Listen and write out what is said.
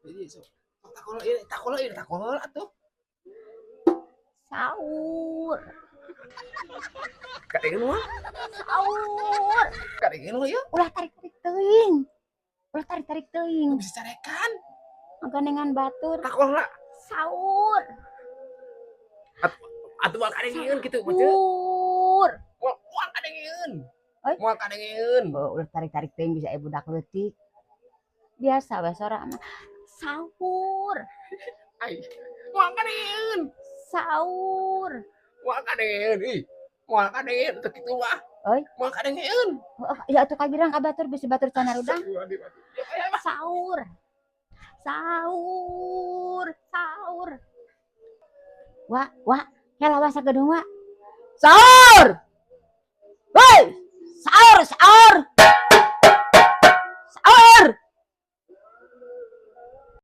Jadi sok. Sok takolot ieu, takolot ieu, takolot atuh. Saur. Kadengeun moal? Saur. Kadengeun moal ieu? Ulah tarik-tarik teuing. Ulah tarik-tarik teuing. Bisa carekan. Ngagandengan batur. Takolot lah. Saur. Atuh moal kadengeun kitu mah, Ceu. Saur. Moal moal kadengeun. Oi. Moal kadengeun. Oh, ulah tarik-tarik teuing, bisa aya budak leutik. Biasa we sora mah. Sahur. Ai. Moal kadengeun. Sahur. Moal kadengeun ih. Moal kadengeun teu kitu mah. Oi. Moal kadengeun. Oh, ya atuh kagirang ka batur, bisi batur can harudang. Ya, ya, mah. Sahur. Sahur. Sahur. Wa, wa, heula wa sagedeung, wa. Sahur. Woi, sahur, sahur.